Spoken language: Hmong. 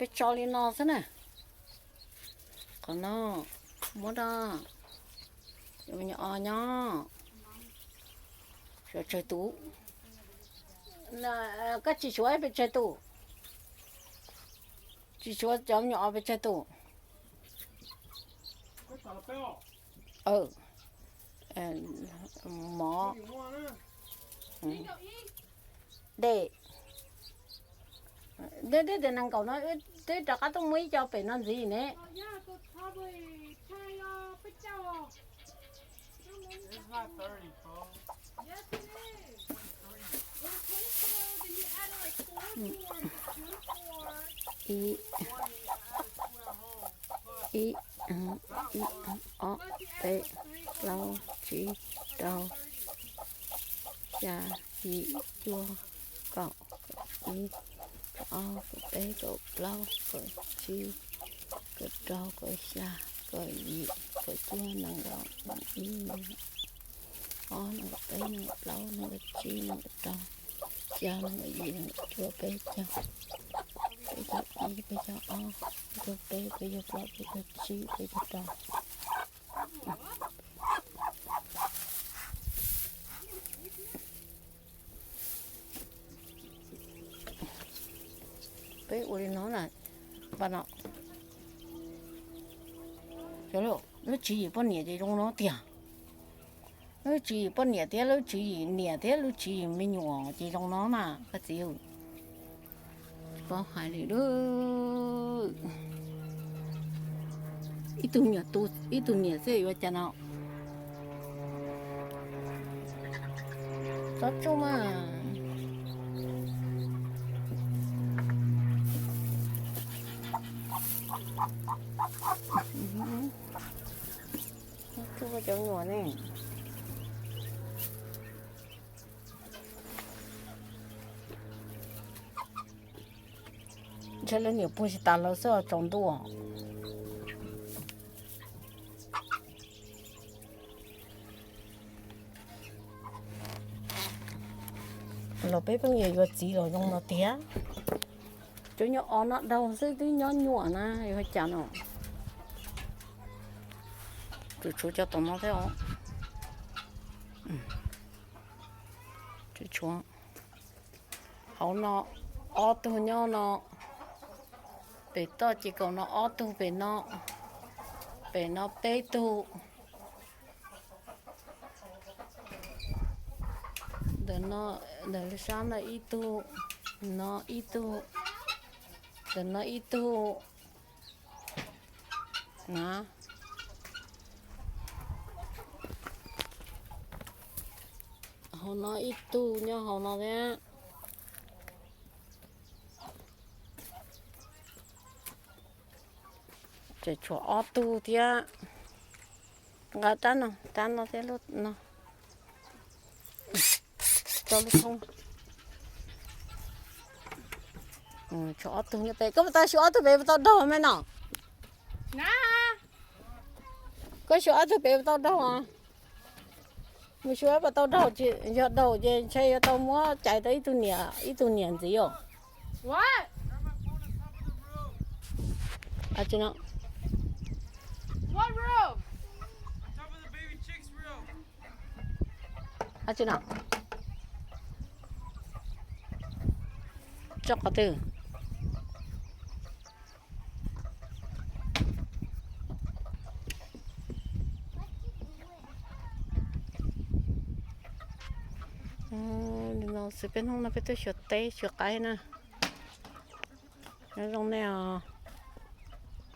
Peb tso li no xwb na. Qhov no muab rau, o nyob, suav tsawg tus? Koj tsis suav pes tsawg tus? Tsis suav cov me nyuam os pes tsawg tus? Mov, dej, dej tias nees nkaum no, twb rov qab tuaj muaj ib co pem no ntxiv ne. Ib, ib, ib, ob, peb, plaub, tsib, rau, xya, yim, cuaj, kaum, kaum ib, kaum ob, kaum peb, kaum plaub, kaum tsib, kaum rau, kaum xya, kaum yim, kaum cuaj, nees nkaum, nees nkaum ib, nees nkaum ob, nees nkaum peb, nees nkaum plaub, nees nkaum tsib, nees nkaum rau, xya, nees nkaum yim, nees nkaum cuaj, peb caug, peb caug ib, peb caug ob, peb caug peb, peb caug plaub, peb caug tsib, peb caug rau. Peb ua li no na, npaj no. Lub tswv yim poj niam ces zoo no tiag. Lub tswv yim poj niam thiab lub tswv yim niam thiab lub tswv yim me nyuam ces zoo no na koj txiv. Paub hais li lub, ib tug niam tu ib tug niam xwb yuav cas no. Txhob tsuj mas. Tsuj cov nyuam ne. Ntshe lawv niam puag tsis tas lawv xwb tsaus ntuj. Los peb pheej yuav yuav txiv los zoo no tiag. Cov nyob os no daug xwb twb nyob nyuam na yuav cas no. Tsuas tshuav cov tom no thiab os. Tsuas tshuav hauv no ob tug nyob no, pem toj ces kaum no ob tug pem no, pem no peb tug. Ntawm no, ntawm sab no ib tug, no ib tug, ntawm no ib tug na. Hauv no ib tug nyob hauv no thiab. Tseem tshuav ob tug thiab. Nqa rab no, rab no thiab lub no. Rau lub thoob. Tshuav ob tug nyob pem, koj puas tau xyuas ob tug pem puas tau daug me no? Koj xyuas ob tug pem puas tau daug? Mus xyuas puas tau daug, yog daug ces ntshe yuav tau muab cais rau ib tug niam, ib tug niam ntxiv os. Tso qhov twg? Li no xwb, peb hnub no peb tuaj xyuas teb xyuas qaib na. Nyob zoo nej os.